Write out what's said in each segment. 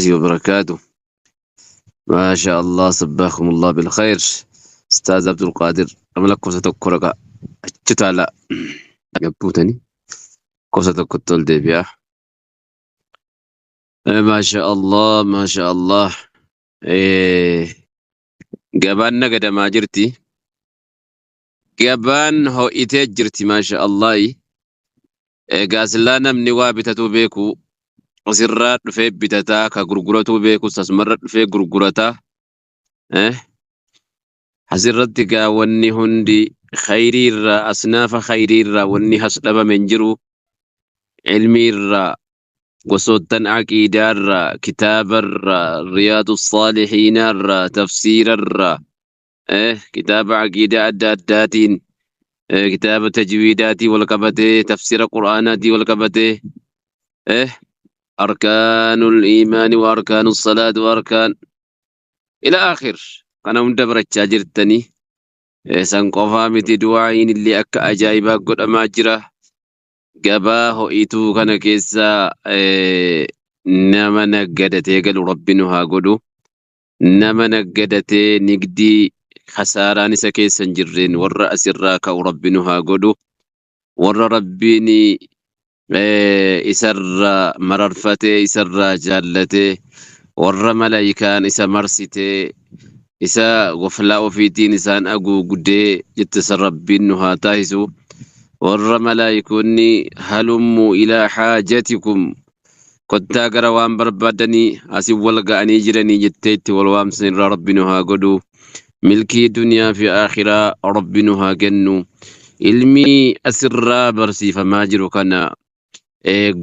وبركاته. ما شاء الله، صباحكم الله بالخير. أستاذ عبد القادر، amma lakkoofsa tokko raqa achi taala gabbuutanii lakkoofsa tokkotti ol deebi'a. ما شاء الله، ما شاء الله. Gabaan nagadamaa jirti. Gabaan ho'itee jirti، ما شاء الله. Egaa silaa namni waa bitatuu beeku asirraa dhufee bitataa, ka gurguratuu beekus asumarra dhufee gurgurataa. Asirratti gaa wanni hundi khayrii irraa, asnaafa khayrii irraa wanni has dhabame hin jiru. Ilmii irraa, gosoottan aqiidaa irraa, kitaaba irraa, Riyaadu Saalihiinaa irraa, tafsiira irraa, kitaaba aqiidaa adda addaatiin, kitaaba tajwiidaatii wal qabatee, tafsiira qur'aanaatii wal qabatee, أركان الإيمان وأركان الصلاة وأركان إلى آخر kana hunda barachaa jirtanii. San qofaa miti, du'aa'iin illee akka ajaa'ibaa godhamaa jira. Gabaa ho'ituu kana keessa nama naggadatee galu Rabbi nu haa godhu. Nama naggadatee nigdii kasaaraan isa keessa hin jirreen warra asirraa ka'u Rabbi nu haa godhu. Warra Rabbiin isarraa mararfatee, isarraa jaallatee, warra malaayikaan isa marsitee, isa goflaa ofiitiin isaan haguugdee jette san Rabbiin nu haa taasisu. Warra malaayikoonni "هلموا إلى حاجتكم", kottaa gara waan barbaadanii asin wal ga'anii jiranii jettee itti wal waamsan irraa Rabbi nu haa godhu. Milkii duniyaa fi akhiraa Rabbi nu haa kennu. Ilmii asirraa barsiifamaa jiru kana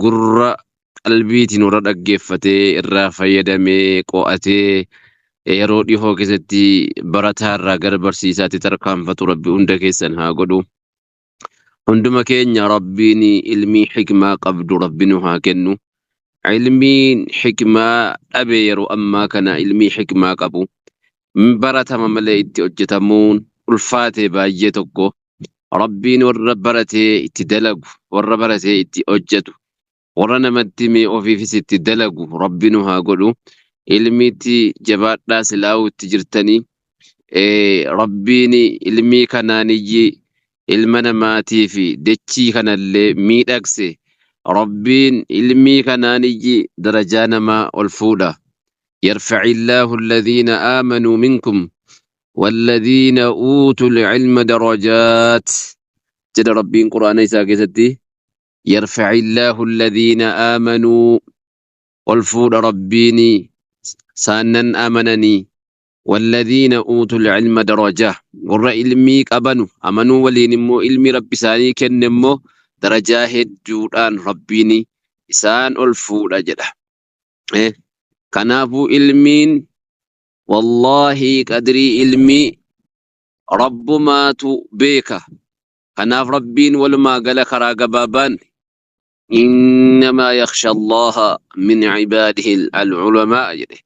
gurra qalbiitiin warra dhaggeeffatee, irraa fayyadamee, qo'atee, yeroo dhihoo keessatti barataa irraa gara barsiisaatti tarkaanfatu Rabbi hunda keessan haa godhu. Hunduma keenya Rabbiin ilmii xikmaa qabdu Rabbi nu haa kennu. Ilmiin xikmaa dhabe yeroo ammaa kana ilmii xikmaa qabu. Baratama malee itti hojjetamuun ulfaate baay'ee tokko. Rabbiin warra baratee itti dalagu, warra baratee itti hojjetu, warra namatti himee ofiifis itti dalagu Rabbi nu haa godhu. Ilmiitti jabaadhaa, silaa'uu itti jirtanii. Rabbiin ilmii kanaaniyyi ilma namaatii fi dachii kanallee miidhagse. Rabbiin ilmii kanaaniyyi darajaa namaa ol fuudha. يرفع الله الذين آمنوا منكم والذين أوتوا العلم درجات jedha Rabbiin Qur'aana isaa keessatti. يرفع الله الذين آمنوا, ol fuudha Rabbiin saannan amananii, والذين أوتوا العلم درجة, warra ilmii qabanu amanuu waliin immoo ilmi Rabbi isaanii kenne immoo darajaa hedduudhaan Rabbiin isaan ol fuudha jedha. Kanaafuu ilmiin wallaahi qadrii ilmii Rabbumaatu beeka. Kanaaf Rabbiin walumaa gala karaa gabaabaan "إنما يخشى الله من عباده العلماء" jedhe.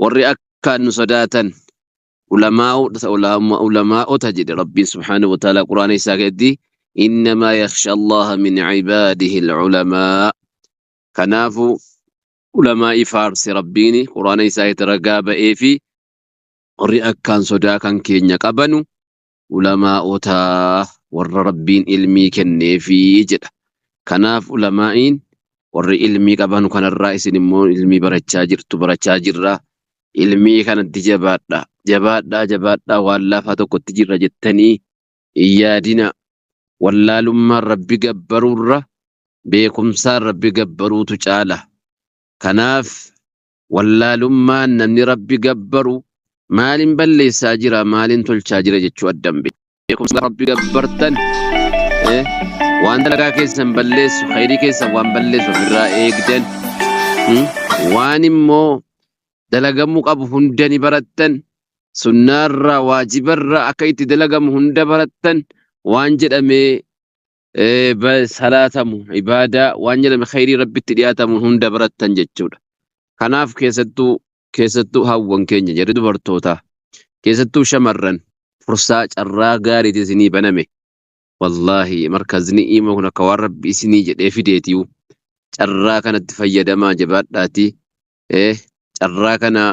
Warri akkaan nu sodaatan ulamaa'ota jedhe Rabbiin سبحانه وتعالى Quraana isaa keessatti. إنما يخشى الله من عباده العلماء. Kanaafuu ulamaa'ii faarse Rabbiin Quraana isaa itti ragaa ba'ee fi warri akkaan sodaa kan keenya qabanu ulamaa'ota, warra Rabbiin ilmii kenneefii jedha. Kanaaf ulamaa'iin warri ilmii qaban kanarraa isin immoo ilmii barachaa jirtu, barachaa jirra. Ilmii kanatti jabaadha. Jabaadhaa, jabaadhaa, waan laafaa tokkotti jirra jettanii hin yaadina. Wallaalummaan Rabbi gabbaruurra beekumsaan Rabbi gabbaruutu caala. Kanaaf wallaalummaan namni Rabbi gabbaru maaliin balleessaa jira, maaliin tolchaa jira jechuu addan beeku. Beekumsa Rabbi gabbartan waan dalagaa keessan balleessu, khayrii keessan waan balleessu ofirraa eegdan, waan immoo dalagamuu qabu hunda ni barattan, sunnaarraa waajibarraa akka itti dalagamu hunda barattan, waan jedhamee salaatamu, ibaadaa waan jedhame, khayrii Rabbitti dhiyaatamu hunda barattan jechuudha. Kanaaf keessattuu hawwan keenya, jarri dubartootaa, keessattuu shamarran, fursaa carraa gaariitiin isinii baname. Wallaahi markazni imoo kun akka waan Rabbi isinii jedhee fideetiyu carraa kanatti fayyadamaa, jabaadhaatii. Carraa kana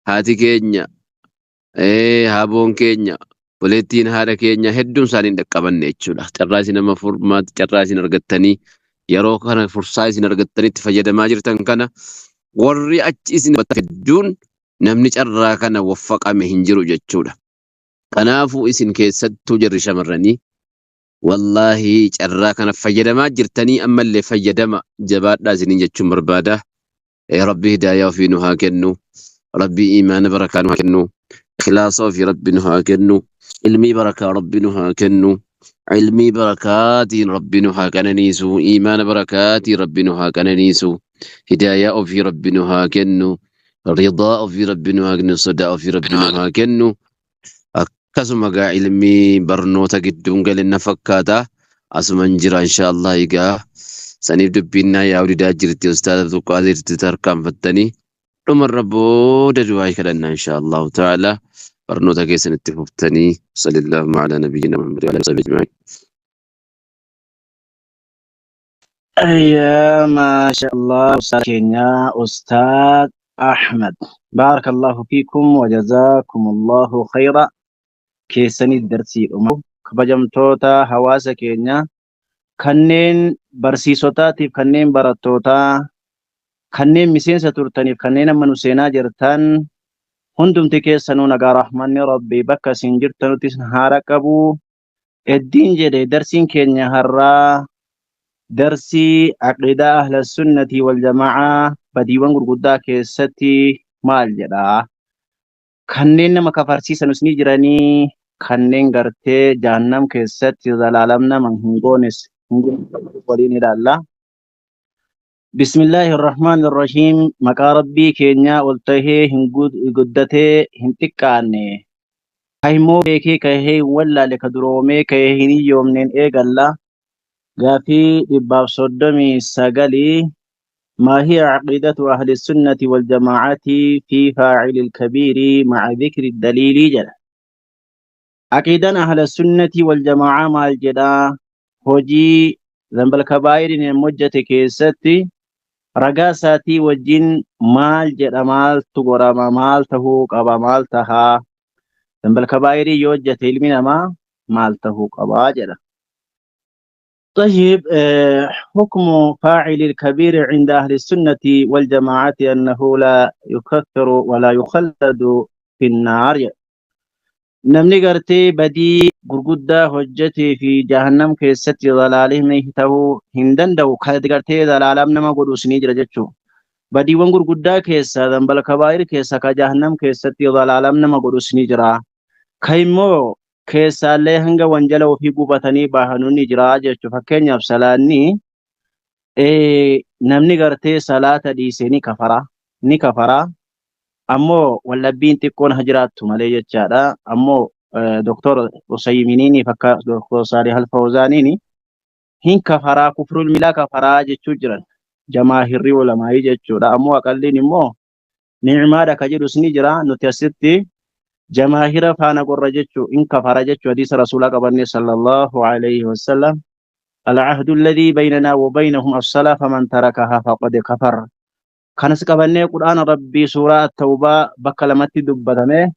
haati keenya, haaboon keenya, obboleettiin haadha keenya hedduun isaanii hin dhaqqabanne jechuudha. Carraa isin amma furmaata carraa isin argattanii yeroo kana fursaa isin argattanitti fayyadamaa jirtan kana warri achi isin hedduun namni carraa kana waffaqame hin jiru jechuudha. Kanaafuu isin keessattuu jarri shamarranii wallaahi carraa kana fayyadamaa jirtanii ammallee fayyadama jabaadhaa isiniin jechuun barbaada. Rabbi hidaayaa ofii nu haa kennu. Rabbi iimaana barakaa nu haa kennu. Ikhlaasa ofii Rabbi nu haa kennu. Ilmii barakaa Rabbi nu haa kennu. Ilmii barakaatiin Rabbi nu haa qananiisu. Iimaana barakaatiin Rabbi nu haa qananiisu. Hidaayaa ofii Rabbi nu haa kennu. Ridaa ofii Rabbi nu haa kennu. Sodaa ofii Rabbi nu haa kennu. Akkasuma gaa ilmii barnoota gidduun gale na fakkaata. Asuman jira inshaallah egaa. Saniif dubbiin naa yaa'u didaa jirti ustaaza Abdulqaadirti tarkaanfattanii dhumarra booda du'aa kadhanna inshaallahu ta'ala. Barnoota keessan itti fuftanii sallallahu ala nabiyyina Muhammad wa ala alihi ajma'in. يا ما شاء الله أستاذ كينيا أستاذ أحمد، بارك الله فيكم وجزاكم الله خيرا. Keessanii darsii dhuma kabajamtoota hawaasa keenya, kanneen barsiisotaatiif, kanneen barattootaa, kanneen miseensa turtaniif, kanneen amma nu seenaa jirtan, hundumti keessanuu nagaa rahmanni rabbii bakka isin jirtanutti isin haara qabu. Eddiin jedhe darsiin keenya har'aa darsii aqiidaa ahla sunnati wal jamaa badiiwwan gurguddaa keessatti maal jedha? Kanneen nama kafarsiisanus ni jiranii, kanneen gartee jahannam keessatti zalaalam nama hin goones hin waliin ilaalla. Bismillaahi irrahmaan irrahiim. Maqaa rabbii keenyaa ol tahee hin guddatee hin xiqqaanne. Ka immoo beekee kahee hin wallaale, ka duroomee kahee hin hiyyoomneen eegalla. Gaafii 139: ما هي عقيدة أهل السنة والجماعة في فاعل الكبير مع ذكر الدليل jedha. Aqiidaan ahla sunnati wal jamaa maal jedha? Hojii zambal kabaa'iriin hojjete keessatti ragaa isaatii wajjin maal jedha? Maaltu godhama? Maal tahuu qaba? Maal tahaa? Zambal kabaa'irii yoo hojjete ilmi namaa maal tahuu qabaa jedha. طيب، حكم فاعل الكبير عند أهل السنة والجماعة أنه لا يكفر ولا يخلد في النار. Namni gartee badii gurguddaa hojjetee fi jahannam keessatti zalaalimni ta'uu hin danda'u, kan gartee zalaalam nama godhus ni jira jechuudha. Badiiwwan gurguddaa keessa, dambal kabaa'ir keessa, ka jahannam keessatti zalaalam nama godhus ni jira. Ka immoo keessaallee hanga wanjala ofii gubatanii bahanuu ni jira jechuudha. Fakkeenyaaf salaanni, namni gartee salaata dhiise ni kafara ni kafara. Ammoo wallabbiin xiqqoon ha jiraattu malee jechaadha. Ammoo Doktor Usayminiiniif akka Doktor Saalih Alfawzaaniin hin kafaraa, kufrul milaa kafaraa jechuu jiran jamaahirri ulamaayii jechuudha. Ammoo aqalliin immoo ni'maadha ka jedhus ni jira. Nuti asitti jamaahira faana gorra jechuu, hin kafara jechuu hadiisa rasuulaa qabanne sallallahu alayhi wasallam. العهد الذي بيننا وبينهم الصلاة فمن تركها فقد كفر. Kanas qabannee qur'aana rabbii suuraa at-tawbaa bakka lamatti dubbatame: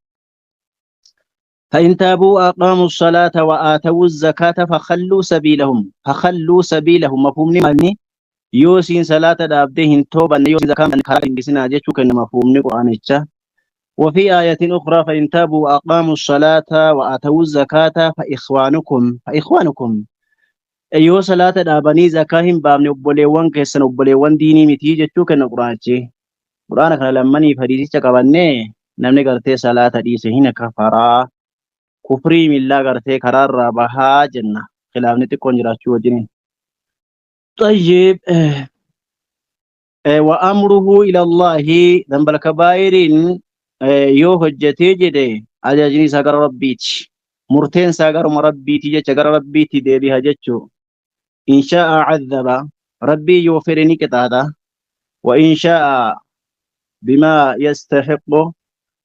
فإن تابوا وأقاموا الصلاة وآتوا الزكاة فخلوا سبيلهم. فخلوا سبيلهم مفهومni maalni? Yoo isiin salaata dhaabdee hin toobanne, yoo zakaa karaa hin gisinaa jechuu kenna mafhumni qur'aanichaa. وفي آية أخرى: فإن تابوا وأقاموا الصلاة وآتوا الزكاة فإخوانكم. فإخوانكم yoo salaata dhaabanii zakaa hin baafne obboleewwan keessan, obboleewwan diinii mitii jechuu kenna quraanichi. Quraana kana lammaniif hadiisicha qabannee namni gartee salaata dhiise hin kafaraa, kufrii millaa gartee karaarraa bahaa jenna. Khilaafni xiqqoon jiraachuu wajjiniin. طيب، وأمره إلى الله. ذنب الكبائر yoo hojjetee jedhe ajajni isaa gara rabbiiti. Murteen isaa garuma rabbiiti jecha, gara rabbiitti deebi'a jechuu. إن شاء عذب, rabbii yoo fedhe ni qixaaxa. وإن شاء بما يستحق,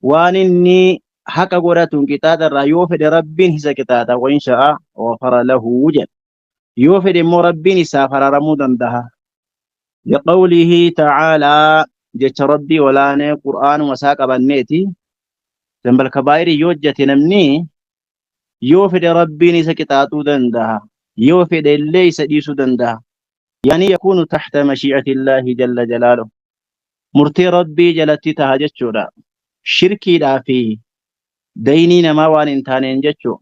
waan inni haqa godhatuun qixaaxa irraa yoo fedhe rabbiin isa qixaaxa. وإن شاء غفر له jedha. Yoo fedhe immoo rabbiin isaaf araaramuu danda'a. لقوله تعالى Jecha Rabbii olaanee Qur'aanuma isaa qabanneeti. Zambal kabaa'irii yoo hojjate namni yoo fedhe Rabbiin isa qixaaxuu danda'a. Yoo fedhe illee isa dhiisuu danda'a. Yani yakuunu taxta mashii'atillaahi jalla jalaaluhu. Murtee Rabbii jalatti taha jechuudha. Shirkiidhaa fi daynii namaa waan hin taaneen jechuu.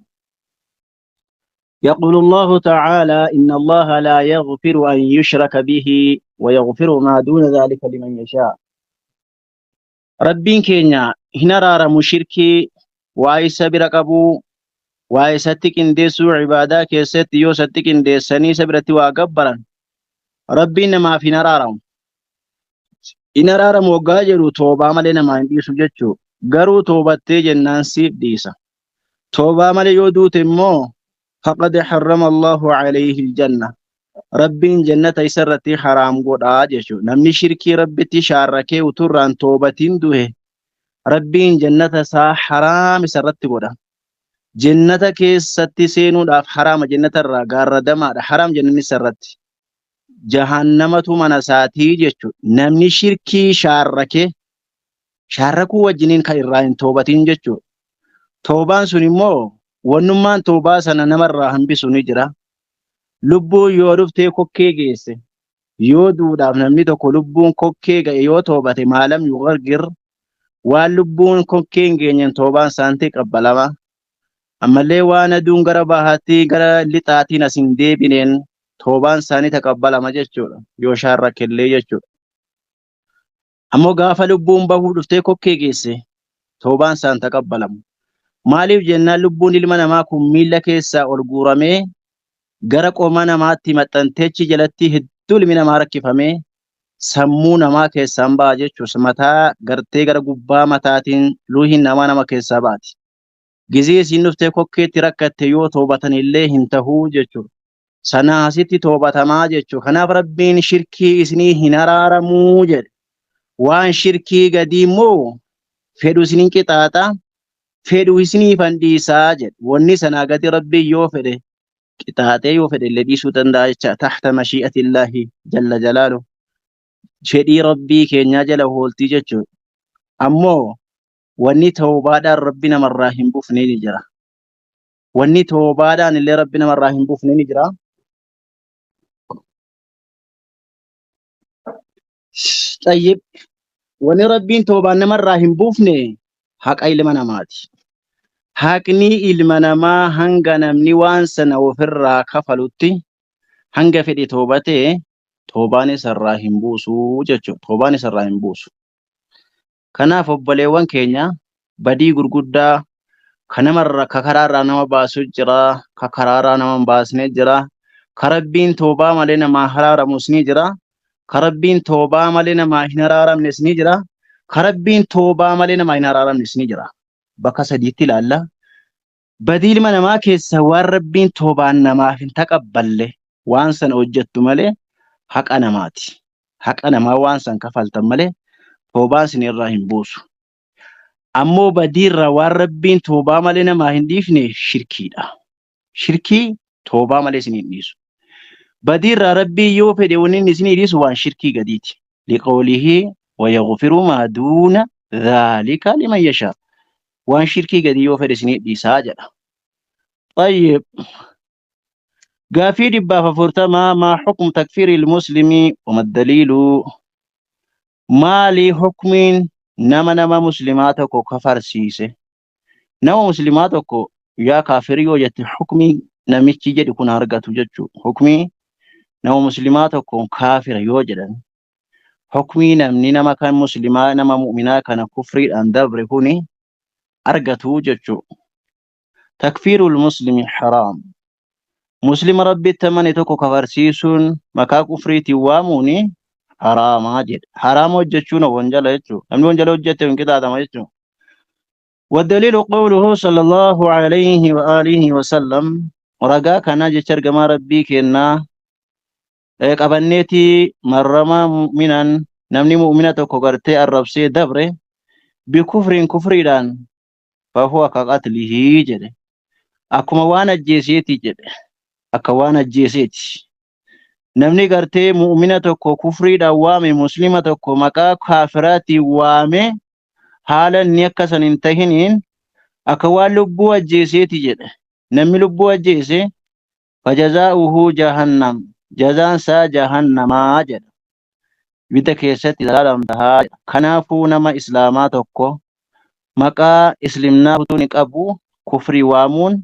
يقول الله تعالى إن الله لا يغفر أن يشرك به ويغفر ما دون ذلك لمن يشاء. Rabbiin keenya hin araaramu shirkii waa isa bira qabuu, waa isatti qindeessuu. Ibaadaa keessatti yoo isatti qindeessanii isa biratti waa gabbaran, Rabbiin namaaf hin araaramu. Hin araaramu waggaa jedhu toobaa malee namaa hin dhiisu jechuu. Garuu toobattee jennaan siif dhiisa. Toobaa malee yoo duute immoo faqad harrama Allahu alayhi aljanna. Rabbiin jannata isa irratti haraam godhaa jechuudha. Namni shirkii Rabbitti shaarrakee uturraan toobatiin du'e, Rabbiin jannata isaa haraam isa irratti godha. Jannata keessatti seenuudhaaf haraama, jannata irraa gaarradamaadha. Haraam jannanni isa irratti. Jahannamatu mana isaatii jechuudha. Namni shirkii shaarrakee shaarrakuu wajjiniin kan irraa hin toobatiin jechuudha. Toobaan sun immoo wannummaan toobaa sana namarraa hambisu ni jira. Lubbuun yoo dhuftee kokkee geesse, yoo duudhaaf namni tokko lubbuun kokkee ga'e yoo toobate, maalam yugargir, waan lubbuun kokkee hin geenyeen toobaan isaanti qabbalama. Ammallee waan aduun gara bahaatti gara lixaatiin as hin deebineen toobaan isaanii taqabbalama jechuudha. Yoo shaarrakkellee jechuudha. Ammoo gaafa lubbuun bahuu dhuftee kokkee geesse, toobaan isaan taqabbalamu. Maaliif jennaan, lubbuun ilma namaa kun miilla keessaa ol guuramee gara qoma namaatti maxxanteechi jalatti hedduu ilmi namaa rakkifamee sammuu namaa keessaan ba'a jechuudha. Mataa gartee gara gubbaa mataatiin luuhiin namaa nama keessaa baati. Gizee isiin dhuftee kokkeetti rakkatte yoo toobatan illee hin tahuu jechuudha. Sanaa asitti toobatamaa jechuudha. Kanaaf Rabbiin shirkii isinii hin araaramuu jedhe. Waan shirkii gadii immoo fedhu isinin qixaaxa, fedhu isiniifan dhiisaa jedhe. Wanni sanaa gadi Rabbiin yoo fedhe qixaaxee yoo fedhe illee dhiisuu danda'a jecha, tahta mashii'atillaahi jalla jalaalu. Fedhii Rabbii keenyaa jala hooltii jechuudha. Ammoo wanni toobaadhaan Rabbi namarraa hin buufne ni jira. Wanni toobaadhaan illee Rabbi namarraa hin buufne ni jira. Xayyib, wanni Rabbiin toobaan namarraa hin buufne haqa ilma namaati. Haqni ilma namaa hanga namni waan sana ofirraa kafalutti, hanga fedhe toobatee toobaan isarraa hin buusu jechuudha. Toobaan isarraa hin buusu. Kanaaf obboleewwan keenya, badii gurguddaa ka namarra ka karaarraa nama baasu jira, ka karaarraa nama hin baasne jira, ka Rabbiin toobaa malee namaa haraaramus ni jira, ka Rabbiin toobaa malee namaa hin haraaramnes ni jira, ka Rabbiin toobaa malee namaa hin haraaramnes ni jira. Bakka sadiitti ilaalla. Badii ilma namaa keessa waan Rabbiin toobaan namaaf hin taqabballe waan sana hojjettu malee haqa namaati. Haqa namaa waan san kafaltan malee toobaan sin irraa hin buusu. Ammoo badiirraa waan Rabbiin toobaa malee namaa hin dhiifne shirkiidha. Shirkii toobaa malee isin hin dhiisu. Badiirraa Rabbiin yoo fedhe wanni inni isinii dhiisu waan shirkii gadiiti. Liqawlihi wayaghfiru maa duuna dhaalika liman yashaa. Waan shirkii gadii yoo fedhe isinii dhiisaa jedha. Tayyib. Gaaffii 140: maa hukmu takfiiri ilmuslimi wama daliilu? Maali hukmiin nama muslimaa tokko kafarsiise? Nama muslimaa tokko yaa kaafirii yoo jette, hukmii namichi jedhu kun argatu jechuu. Hukmii nama muslimaa tokkoon kaafira yoo jedhan, hukmii namni nama kan muslimaa nama mu'minaa kana kufriidhaan dabre kuni argatu jechuu. Takfiirul muslimi haraam. Muslima Rabbitti amane tokko kafarsiisuun, maqaa kufriitiin waamuuni haraamaa jedha. Haraama hojjechuun wanjala jechuudha. Namni wanjala hojjete hin qixaaxama jechuudha. والدليل قوله صلى الله عليه وآله وسلم. Ragaa kana jecha ergamaa Rabbii kennaa qabanneeti: marrama mu'minan, namni mu'mina tokko gartee arrabsee dabre, bikufriin, kufriidhaan, fahuwa ka qatlihi jedhe, akkuma waan ajjeeseeti jedhe, akka waan ajjeeseeti. Namni gartee mu'mina tokko kufriidhaan waame, muslima tokko maqaa kaafiraatiin waame, haala inni akka san hin tahiniin akka waan lubbuu ajjeeseeti jedhe. Namni lubbuu ajjeese fajazaa'uhu jahannam, jazaan isaa jahannamaa jedha. Ibidda keessatti zalaalam tahaa jedha. Kanaafuu nama islaamaa tokko maqaa islimnaa utuu inni qabu kufrii waamuun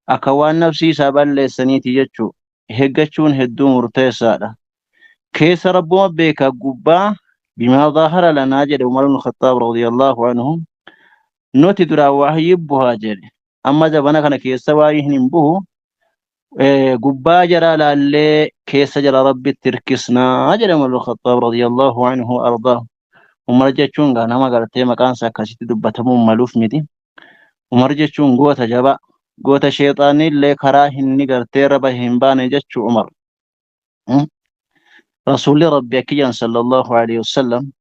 akka waan nafsii isaa balleessaniiti jechuu eeggachuun hedduu murteessaadha. Keessa Rabbuma beeka, gubbaa bimaa zaahara lanaa jedhe Umar ibn Khattaab radiyallahu anhu. Nuti duraan wahyii buhaa jedhe, amma zabana kana keessa waahyiin hin buhu, gubbaa jaraa laallee keessa jara Rabbitti hirkisnaa jedhe Umar ibn Khattaab radiyallahu anhu ardaa. Umar jechuun gaa nama gartee maqaan isaa akkasitti dubbatamuu maluuf miti. Umar jechuun goota jabaa, goota sheexaanni illee karaa inni gartee irra bahe hin baane jechuu Umar. Rasuulli Rabbi akki jedhan sallallahu alaihi wasallam: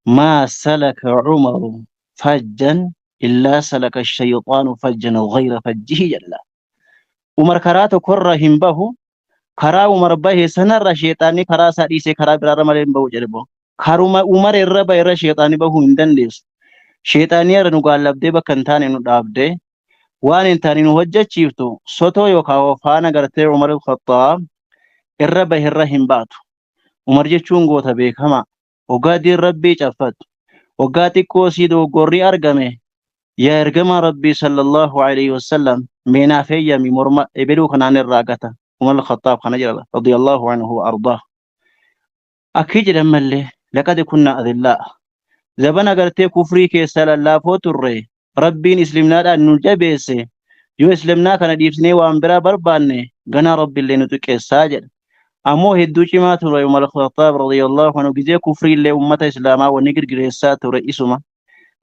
maa salaka Umaru fajjan illaa salaka shayxaanu fajjan ghayra fajjihi jedha. Umar karaa tokkorra hin bahu, karaa Umar bahe sanarra sheexaanni karaa isaa dhiisee karaa biraarra malee hin bahu jedhe boo. Karuma Umar irra bahe irra sheexaanni bahuu hin dandeessu. Sheexaanni irra nu gaallabdee bakka hin taane nu dhaabdee waan hin taane nu hojjechiiftu sotoo yookaan faana gartee Umar al-Khattaab irra bahe irra hin baatu. Umar jechuun goota beekamaa. Waggaa diin Rabbii cabfattu. Waggaa xiqqoo sii dogoggorri argame, yaa ergamaa Rabbii sallallahu alaihi wasallam, mee naaf heeyyami, morma ebeluu kanaan irraa gata. Umar al-Khattaab kana jedha radiyallahu anhu wa ardaa. Akki jedhan mallee, laqad kunna adillaa. Zabana gartee kufrii keessa lallaafoo turre, Rabbiin islimnaadhaan nu jabeesse, yoo islimnaa kana dhiibsinee waan biraa barbaanne ganaa Rabbiillee nu xiqqeessaa jedha. Ammoo hedduu cimaa ture Umar al-Khattaab radiyallahu anhu. Gizee kufriillee ummata islaamaa wanni girgireessaa ture isuma.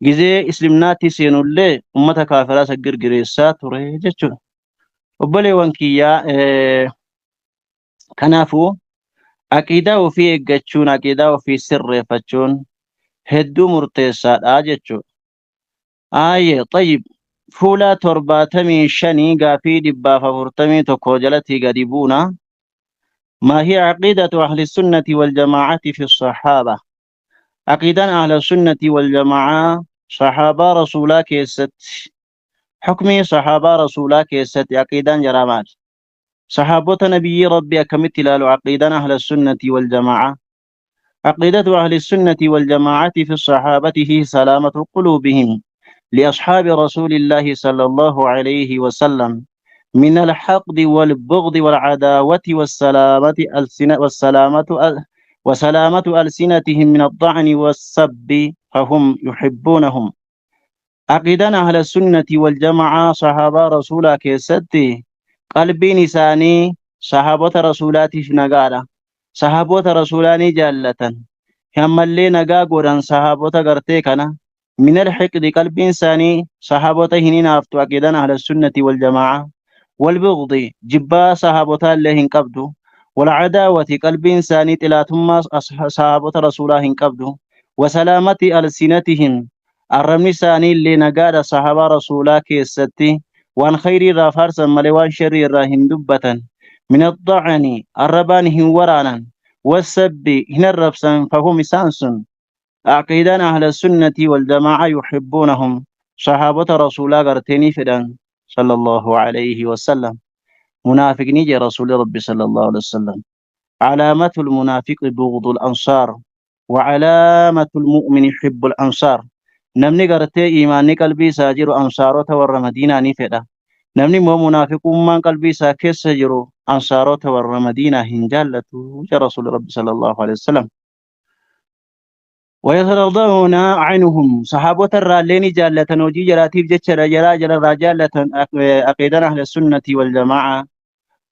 Gizee islimnaatti seenullee ummata kaafiraa isa girgireessaa ture jechuudha. Obboleewwan kiyyaa, kanaafuu aqiidaa ofii eeggachuun, aqiidaa ofii sirreeffachuun hedduu murteessaadha jechuudha. Aayye xayyib, fuula 75 gaafii 141 jalatti gadi buuna. ما هي عقيدة أهل السنة والجماعة في الصحابة؟ عقيدة أهل السنة والجماعة صحابة رسولا كيست، حكمي صحابة رسولا كيست عقيدة جرامات صحابة نبي ربي أكمت عقيدة أهل السنة والجماعة. عقيدة أهل السنة والجماعة في الصحابة هي سلامة قلوبهم لأصحاب رسول الله صلى الله عليه وسلم من الحقد والبغض والعداوة، والسلامة ألسنة والسلامة وسلامة ألسنتهم من الطعن والسب، فهم يحبونهم. عقيدة أهل السنة والجماعة صحابة رسولا كيستي qalbiin isaanii sahaabota rasuulaatiif nagaadha. Sahaabota rasuulaa ni jaallatan. Ammallee nagaa godhan sahaabota gartee kana. من الحقد qalbiin isaanii sahaabota hin hinaaftu aqiidaan أهل السنة والجماعة. والبغض jibbaa sahaabotaa illee hin qabdu. والعداوة qalbiin isaanii xilaatummaa sahaabota rasuulaa hin qabdu. وسلامة ألسنتهم arrabni isaanii illee nagaadha sahaabaa rasuulaa keessatti, waan khayrii irraa faarsan malee waan sharrii irraa hin dubbatan. من الطعن arrabaan hin waraanan. والسب hin arrabsan. فهم isaan sun عقيدان أهل السنة والجماعة يحبونهم صحابة رسولا غرتيني فدان صلى الله عليه وسلم. منافقني جي رسول ربي صلى الله عليه وسلم: علامة المنافق بغض الأنصار وعلامة المؤمن حب الأنصار. Namni gartee iimaanni qalbii isaa jiru ansaarota warra Madiinaa ni fedha. Namni immoo munaafiqummaan qalbii isaa keessa jiru ansaarota warra Madiinaa hin jaallatu ja rasuul rabbi sallallahu alaihi wasallam. ويترضون عنهم صحابة الرالين جالة وجي جراتيف جتشر جرا جرا جالة عقيدة أهل السنة والجماعة.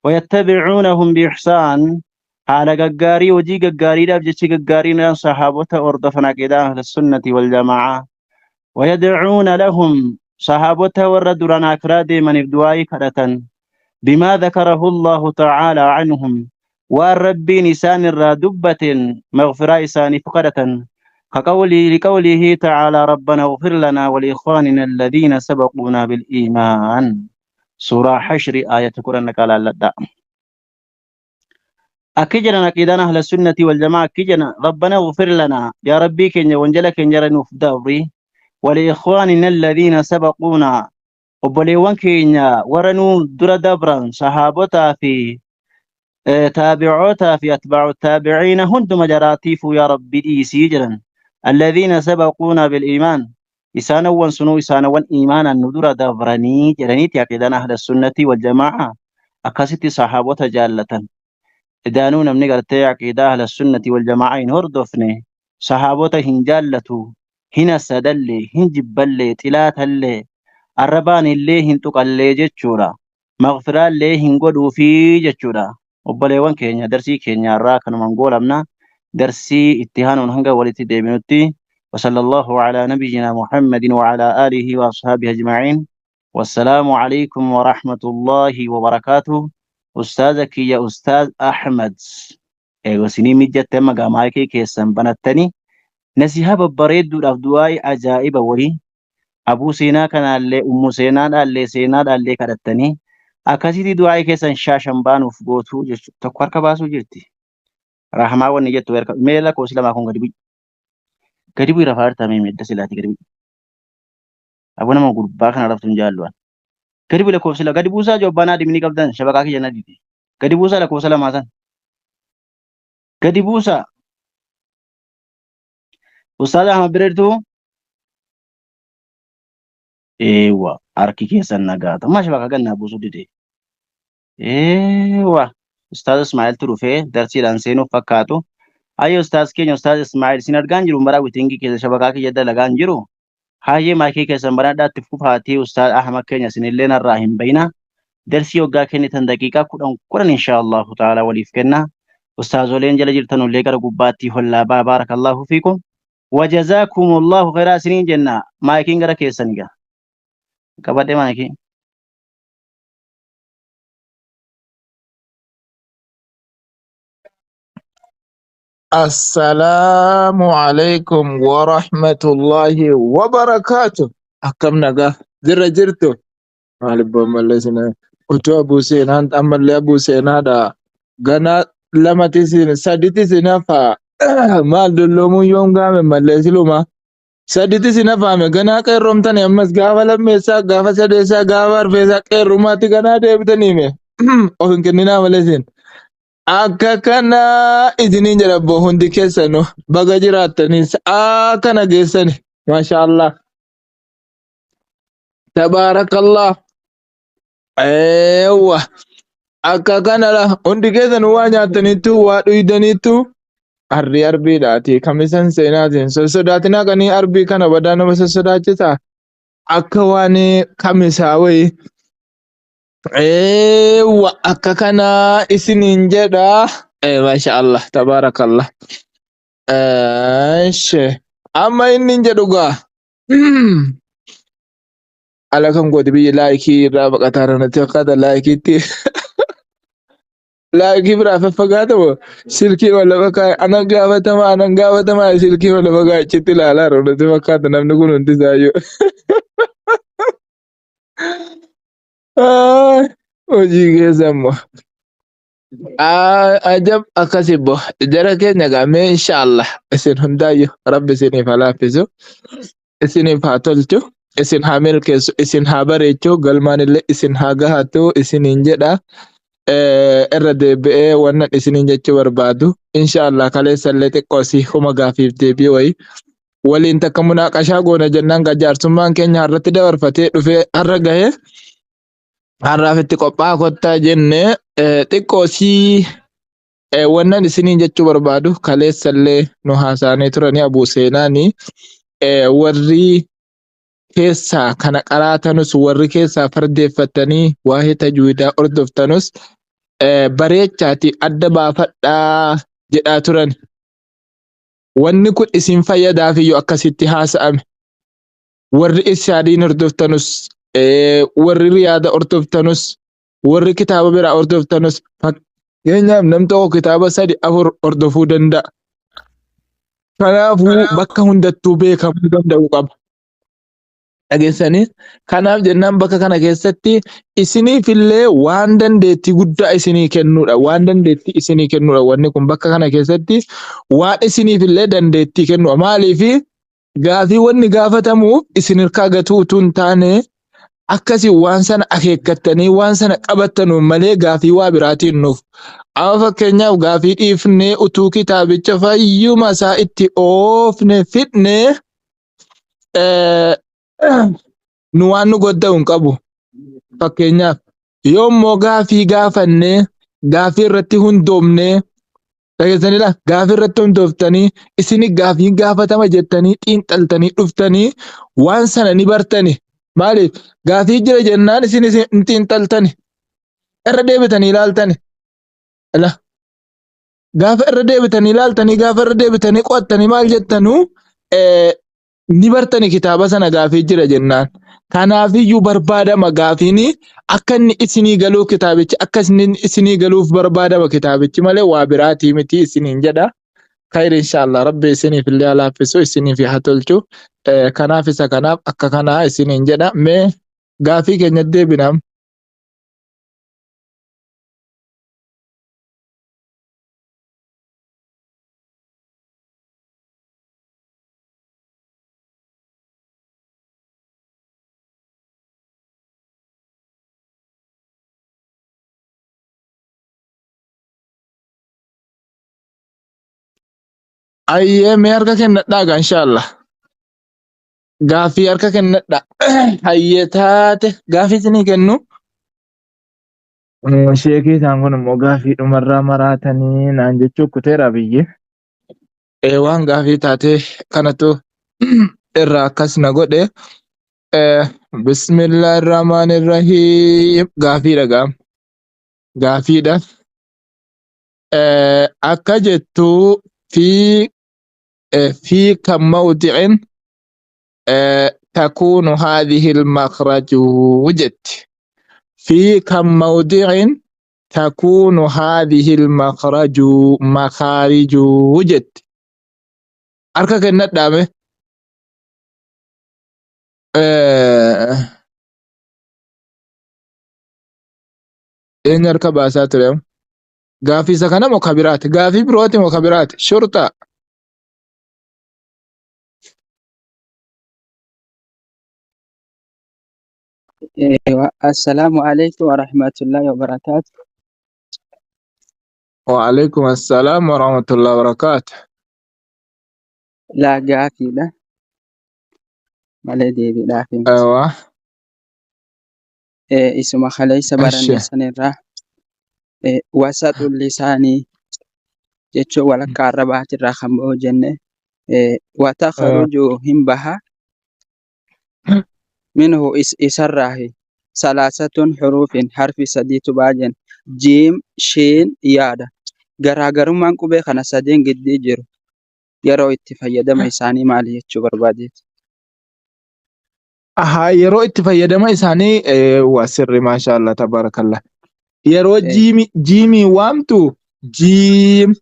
ويتبعونهم بإحسان haala gaggaarii, hojii gaggaariidhaaf jechi gaggaariin sahaabota hordofan عقيدة أهل السنة والجماعة. ويدعون لهم صحابة ور duraan akiraa deemaniif du'aa'ii kadhatan. بما ذكره الله تعالى عنهم waan Rabbiin isaan irraa dubbateen maghfiraa isaaniif kadhatan. كقوله لقوله تعالى: ربنا اغفر لنا ولإخواننا الذين سبقونا بالإيمان. سورة حشر آية 10 قال لدا. Akki jedhan aqiidaan ahla sunnati wal jamaa akki jedhan rabbana ghfir lana yaa rabbii keenya wanjala keenya irra nuuf dabri wali ikhwaanina alladhiina sabaquuna obboleewwan keenya warra nuu dura dabran sahaabotaa fi taabi'ootaa fi atbaa'u taabiciina hunduma jaraatiifuu yaa rabbi dhiisii jedhan alladhiina sabaquuna bil iimaan isaanawwan sunuu isaanawwan iimaanaan nu dura dabranii jedhaniiti aqiidaan ahla sunnati wal jamaa'a akkasitti sahaabota jaallatan. Idaanuu namni gartee aqiidaa ahla sunnati wal jamaa'a hin hordofne sahaabota hin jaallatu, hin hasadallee, hin jibballee, xilaatallee, arrabaan illee hin tuqallee jechuudha. Maghfiraallee hin godhuufii jechuudha. Obboleewwan keenya darsii keenya irraa kanumaan goolabna. Darsii itti aanuun hanga walitti deebinutti وصلى الله على نبينا محمد وعلى آله وأصحابه أجمعين والسلام عليكم ورحمة الله وبركاته. أستاذك يا أستاذ أحمد eego isinii mijjatte amma gaa maayikii keessan banattanii nasiha babbareedduudhaaf du'aa'ii ajaa'iba wayii abuu seenaa kanaallee ummu seenaadhaallee seenaadhaallee kadhattanii akkasitti du'aa'ii keessan shaashan baanuuf gootuu jechuudha. Tokko harka baasuu jirti. Rahmaa wanni jettu harka mee lakkoofsi lamaa kun gadi bu'i. Gadi bu'i rafaa jirtaa mee medda silaati gadi bu'i. Aboo nama gurbaa kana raftu hin jaallu. Gadi bu'i lakkoofsi lama gadi buusaa jobbaanaa dimni qabdan shabaqaa kiyya na dide. Gadi buusaa lakkoofsa lamaa san. Gadi buusaa. Ustaaz Ahmad bira jirtuu? Eewwa harki keessan nagaata. Maa shabaqaa gannaa buusuu dide. Eewwa Ustaaz Ismaa'iltu dhufee darsiidhaan seenuuf fakkaatu. Hayyee Ustaaz keenya Ustaaz Ismaa'il isin argaan jiru maraa witingii keessa shabaqaa kiyya dalagaan jiru. Hayyee maayikii keessan banadhaatti fufaatii Ustaaz Ahmad keenya isinillee narraa hin bayina. Darsii hoggaa kennitan daqiiqaa 10 10 inshaa Allahu ta'ala waliif kenna. Ustaazoleen jala jirtanullee gara gubbaatti hollaa baa baarakallahu fiikum. Wajazaakumullahu khairaa isiniin jenna. Maayikiin gara keessani gaa. Qabadhe maayikii. Assalaamu alaikum wa rahmatullahi wa barakaatu. Akkam nagaa jirra jirtu? Maaliif ammallee isin utuu abuu seenaan ammallee abuu seenaadha. Ganaa lamati isin saditi isin hafa. Maal dulloomuun yoom gaame mallee siluma. Saditi isin hafaame ganaa qeerroomtani ammas gaafa lammeessaa gaafa sadeessaa gaafa arfeessaa qeerrumaatti ganaa deebitaniime. Of hin kenninaa malee isin. Akka kana isiniin jedha abbo hundi keessanu baga jiraattanii sa'aa kana geessani. Maasha Allah. Tabaarakallah. Eewwa. Akka kanadha. Hundi keessanu waa nyaattaniittu waa dhuydaniittu harrii arbiidhaati. Kamisan seenaatiin sossodaatinaa kanii arbii kana badaa nama sossodaachisa. Akka waan kamisaa wayii. Eewwa akka kanaa isiniin jedha. Masha Allah tabaarakallah. Eesh. Amma inni hin jedhu gaa. Ala kan gooti biyyi laayikii irraa baqataa natti fakkaata laayikiitti. Laayikii biraa faffagaata moo silkii wal lafa kaa'e anan gaafatama anan gaafatama silkii wal lafa kaa'e achitti ilaalaa jiru natti fakkaata namni kun hundi isaayyuu. Hojii keessa immoo. Ajab akkasi bo jara keenya gaa mee inshaallah isin hundaayyuu rabbi isiniif haa laaffisu isiniif haa tolchu isin haa milkeessu isin haa bareechu galmaan illee isin haa gahatu isiniin jedha. Irra deebi'ee wannan isiniin jechuu barbaadu inshaallah kaleessa illee xiqqoo si huma gaafiif deebii wayii waliin takka munaaqashaa goona jennaan gaa jaarsummaan keenya har'atti dabarfatee dhufee har'a gahee har'aaf itti qophaa'aa kottaa jenne xiqqoo sii wannan isiniin jechuu barbaadu kaleessallee nu haasa'anii turanii abuu seenaanii warri keessaa kana qaraatanus warri keessaa fardeeffattanii waa'ee tajwiidaa hordoftanus bareechaati adda baafadhaa jedhaa turan. Wanni kun isin fayyadaafiyyuu akkasitti haasa'ame. Warri Irshaadiin hordoftanus, warri Riyaada hordoftanus, warri kitaaba biraa hordoftanus fakkeenyaaf nam tokko kitaaba sadi afur hordofuu danda'a. Kanaafuu bakka hundattuu beekamuu danda'u qaba. Dhageessanii? Kanaaf jennaan bakka kana keessatti isiniifillee waan dandeettii guddaa isinii kennuudha. Waan dandeettii isinii kennuudha. Wanni kun bakka kana keessatti waan isiniifillee dandeettii kennuudha. Maaliif gaafii wanni gaafatamuuf isin hirkaa gatuu utuu hin taane akkasii waan sana akeekkattanii waan sana qabattanuun malee gaafii waa biraatiin nuuf. Amma fakkeenyaaf gaafii dhiifnee utuu kitaabicha fayyuma isaa itti oofne fidnee nu waan nu godda'u hin qabu. Fakkeenyaaf yoo immoo gaafii gaafannee gaafii irratti hundoofnee dhageessanidha. Gaafii irratti hundooftanii isin gaafii gaafatama jettanii xiinxaltanii dhuftanii waan sana ni bartani. Maaliif gaafii jira jennaan isin hin xiinxaltani. Irra deebitanii ilaaltani. Ila Gaafa irra deebitanii ilaaltanii gaafa irra deebitanii qo'attanii maal jettanuu ni bartani kitaaba sana gaafii jira jennaan. Kanaafiyyuu barbaadama gaafiin akka inni isinii galuu kitaabichi akka inni isinii galuuf barbaadama kitaabichi malee waa biraatii miti isiniin jedha. Khayr inshallah rabbi isiniif illee haa laaffisu isiniif haa tolchu. Kanaaf isa kanaaf akka kanaa isiniin jedha. Mee gaafii keenya deebinam. Ayyee mee harka kennadhaa gaa inshallah. Gaaffii harka kennadhaa. Hayyee taate gaaffii isinii kennu. Sheekii isaan kun immoo gaafii dhumarraa maraatanii naan jechuu kuteera biyyi. Waan gaafii taatee kanatu irraa akkas na godhe. Bismillahirrahmanirrahiim. Gaafiidha gaam. Gaafiidha. Akka jettu fi fi kan mawdi'in takuunu haadhihi al-makhraju jetti. Fi kam mawdi'in takuunu haadhihi al-makhraju makhaariju jetti. Harka kennadhaa mee. Eenyu harka baasaa ture? Gaafii isa kana moo ka biraati? Gaafii birooti moo ka biraati? Shurxaa. Assalaamu alaikum warahmatullahi wabarakatuh. Waalaikum assalaam warahmatullahi wabarakaatu. Laa gaafiidha malee deebiidhaaf miti. Ewa. Isuma kaleessa baranne Eshi. sanirraa wasaxul lisaanii jechuun walakkaa arrabaatirraa kan ba'u jenne watakhruju hin baha minhu isarraahi salaasatun huruufin harfi sadiitu ba'a jenna. Jiim, shiin, yaada. Garaagarummaan qubee kana sadeen gidduu jiru yeroo itti fayyadama isaanii maali jechuu barbaadeeti. Ahaa, yeroo itti fayyadama isaanii waa sirri maashaallah tabaarakallah. Yeroo jiimi jiimii waamtu jiim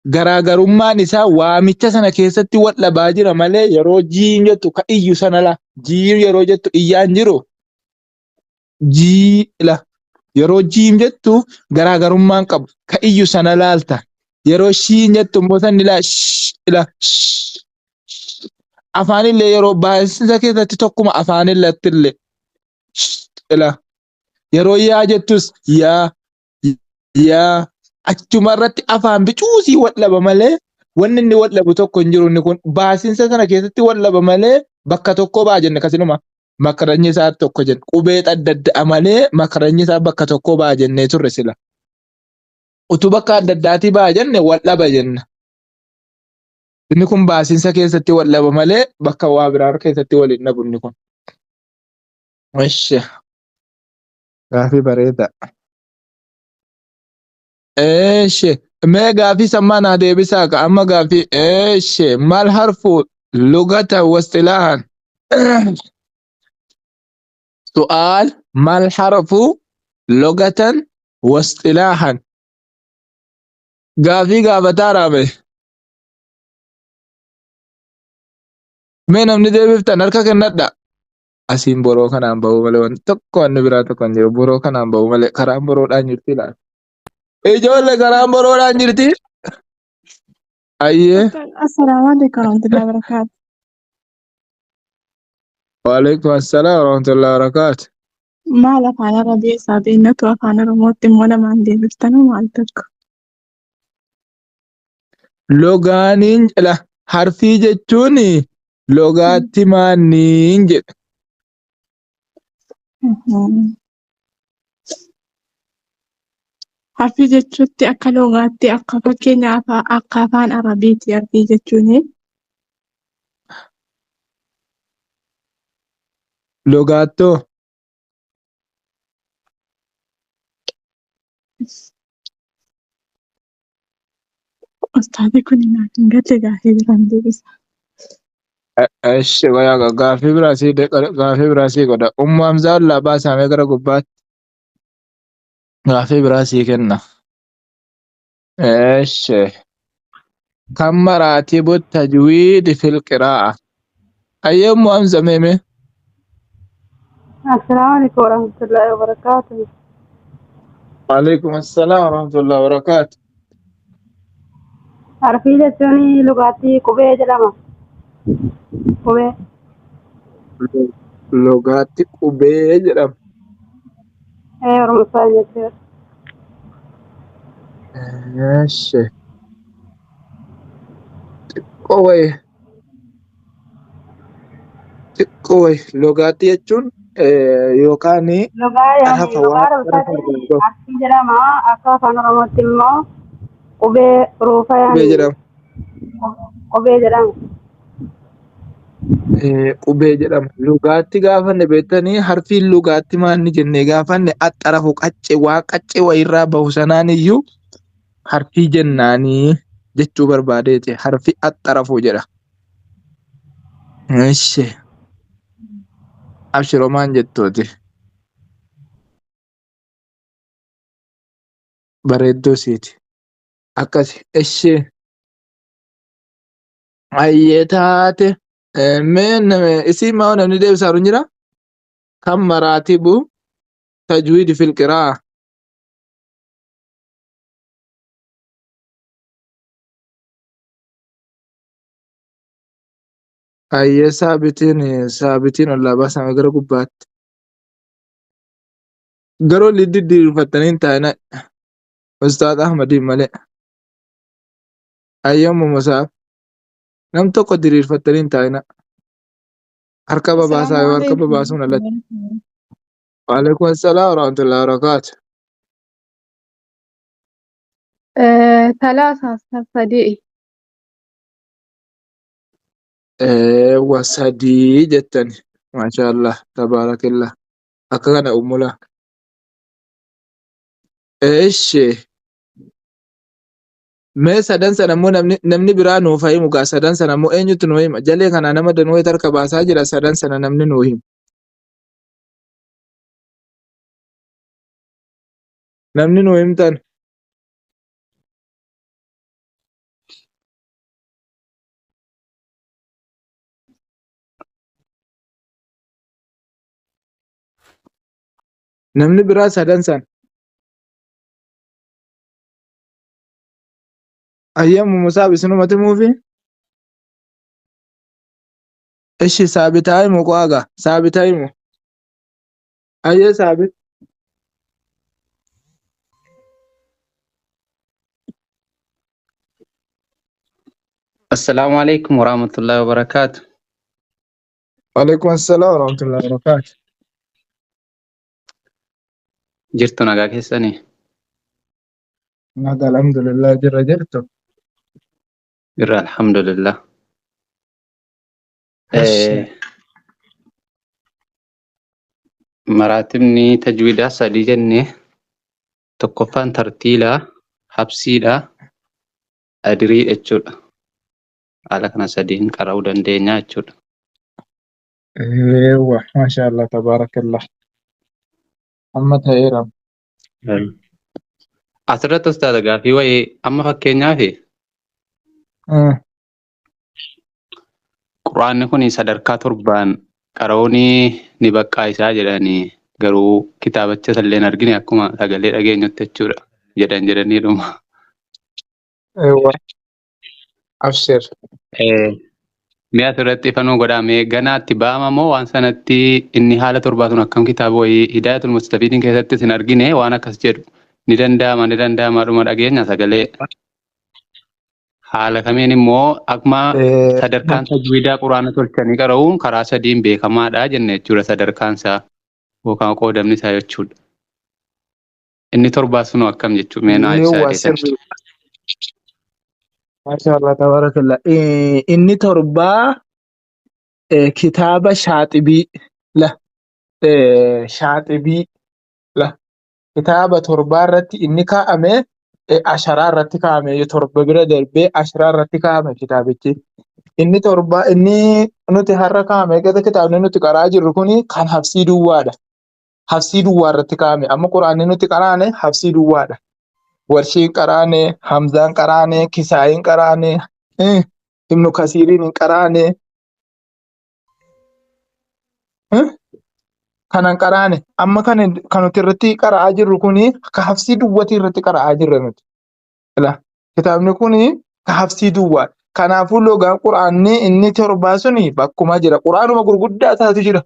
garaagarummaan isaa waamicha sana keessatti wal dhabaa jira malee yeroo jiim jettu ka iyyu sana la jiim yeroo jettu iyyaan jiru jii la yeroo jiim jettu garaagarummaan qabu ka iyyu sana laalta yeroo shiin jettu immoo sanni la sh la sh afaanillee yeroo baay'insa keessatti tokkuma afaanillatti illee sh la yeroo yaa jettus yaa yaa achuma irratti afaan bicuusii wal dhaba malee wanni inni wal dhabu tokko hin jiru inni kun baasinsa sana keessatti wal dhaba malee bakka tokko ba'a jenne kasinuma makaranyi isaa tokko jenne qubee adda addaa malee makaranyi isaa bakka tokko ba'a jennee turre sila utuu bakka adda addaatii ba'a jenne wal dhaba jenna. Inni kun baasinsa keessatti wal dhaba malee bakka waa biraa keessatti wal hin dhabu inni kun. Eshi gaafii bareedaa. Eeshi mee gaafii sammaa naa deebisaa ka amma gaafii eeshi maal harfu lugata wasxilaahan su'aal maal harfu lugatan wasxilaahan gaafii gaafataa raame mee namni deebiftan harka kennadha. Asiin boroo kanaan ba'uu malee wanti tokko wanni biraa tokko hin jiru. Boroo kanaan ba'uu malee karaan boroodhaan jirti laata? Ijoollee karaan boroodhaan jirti. Ayyee. Assalamu alaikum warahmatullahi wabarakatuh. Waalaikum assalaam warahmatullahi wabarakaatu. Maal afaan Arabii isaa beeknatu afaan Oromootti immoo namaan deebiftanuu maal tokko? Logaaniin la harfii jechuun logaatti maanniin jedha. Harfii jechuutti akka logaatti akka fakkeenya akka afaan Arabiiti harfii jechuuni. Logaattoo. Ustaazi kun naaf hin galle gaafii biraan deebisa. Eshi wayaa gaaffii biraa sii gaaffii biraa sii godha. Ummu Hamzaa ollaa baasamee gara gubbaatti gaaffii biraa sii kenna. Eshi kan maraatibu tajwiidi fil qiraa'a. Ayyee Ummu Hamza meeme. Assalamu alaikum warahmatullahi wabarakatuh. Waalaikum assalaam warahmatullahi wabarakaatu. Harfii jechuun lugaatti qubee jedhama. Qubee. Logaatti qubee jedhama. Ee Oromoffaa jechuudha. Eshi xiqqoo wayi xiqqoo wayi logaatti jechuun yookaan Lugaa yaani xarafa lugaa waan xarafa Arabiffaatiin irraa bahu harfii jedhama. Akka afaan Oromootti immoo qubee ruufa qubee yaani jedhama. qubee jedhama. Qubee jedhama. Lugaatti gaafanne beektanii harfiin lugaatti maanni jennee gaafanne axxarafu qaccee waa qaccee wayirraa bahu sanaan iyyuu harfii jennaanii jechuu barbaadeeti. Harfi axxarafu jedha. Ishi abshiromaan jettuuti. Bareedduu siiti. Akkasi. Ishi ayyee taate mee isii maa namni deebisaa jiru jira? Kan maraatibu tajwiidi fil qiraa'a. Ayyee saabitiin saabitiin ollaa baasame gara gubbaatti. Garuu liddi diriirfattanii hin taa'ina. Ustaaz Ahmadiin malee. Ayyee Ummu Musaaf. Nam tokko diriirfattanii hin taa'ina. Harka babaasaa Assalamu yoo harka alaikum babaasuun alatti. warahmatullahi. Waalaikum assalaam warahmatullahi wabarakaatu. Talaasa sadii. Eewwa sadii jettani. Maashaallah tabaarakillah. Akka kana ummula. Eeshi. Mee sadan sana immoo namni namni biraa nuuf haa himu gaa sadan sana immoo eenyutu nuu hima? Jalee kanaa nama danuu harka baasaa jira sadan sana namni nuu himu. Namni nuu himtan. Namni biraa sadan sana. Ayyamu Musaab isinumatti himuufi? Ishi saabitaa himu qo'aagaa saabitaa himu. Ayyee saabit. Assalaamu alaikum warahmatullahi wabarakatuh. Waalaikum assalaam warahmatullahi wabarakaatu. Jirtu nagaa keessanii? Nagaa alhamdulillah jirra jirtu. Jirra alhamdulillah. Ishi. Maraatibni tajwiidaa sadii jennee tokkoffaan tartiilaa, habsiidha, adirii jechuudha. Haala kana sadiin qara'uu dandeenya jechuudha. Eewwa maashaallah tabaarakallah. Amma ta'eera. Asirratti ustaaza gaafii wayii amma fakkeenyaaf Quraanni kun sadarkaa torbaan Qara'uun ni baqqaa isaa jedhanii garuu kitaabicha illee hin argine akkuma sagalee dhageenyutti jechuudha jedhan jedhaniidhuma. Eewwa. Abshir. Mee asirratti ifa nuu godhaa mee ganaatti ba'ama moo waan sanatti inni haala torbaa sun akkam kitaaba wayii Hidaayatul Mustafiidiin keessatti isin argine waan akkas jedhu ni danda'ama ni danda'ama dhuma dhageenya sagalee haala kamiin immoo akkuma sadarkaan tajwiidaa quraana tolchanii qara'uun karaa sadiin beekamaadha jenne jechuudha sadarkaan isaa yookaan qoodamni isaa jechuudha. Inni torbaa sunoo akkam jechuu mee naa ibsaa Eewwa deetan. sirri. Maashaallah tabarakallah. Inni torbaa kitaaba shaaxibii la shaaxibii la kitaaba torbaa irratti inni kaa'ame asharaa irratti kaa'ame torba bira darbee asharaa irratti kaa'ame kitaabichi. Inni torbaa inni nuti har'a kaa'ame gata kitaabni nuti qaraa jirru kuni kan habsii duwwaadha. Habsii duwwaa irratti kaa'ame. Amma quraanni nuti qaraane habsii duwwaadha. Warshiin qaraane, Hamzaan qaraane, Kisaayiin qaraane, Ibnu Kasiiriin hin qaraane. Kanan qaraane. Amma kan kan nuti irratti qara'aa jirru kuni ka habsii duwwatii irratti qara'aa jirra nuti. Ila kitaabni kuni ka habsii duwwaa. Kanaafuu logaan quraanni inni torbaa suni bakkuma jira. Quraanuma gurguddaa taatu jira.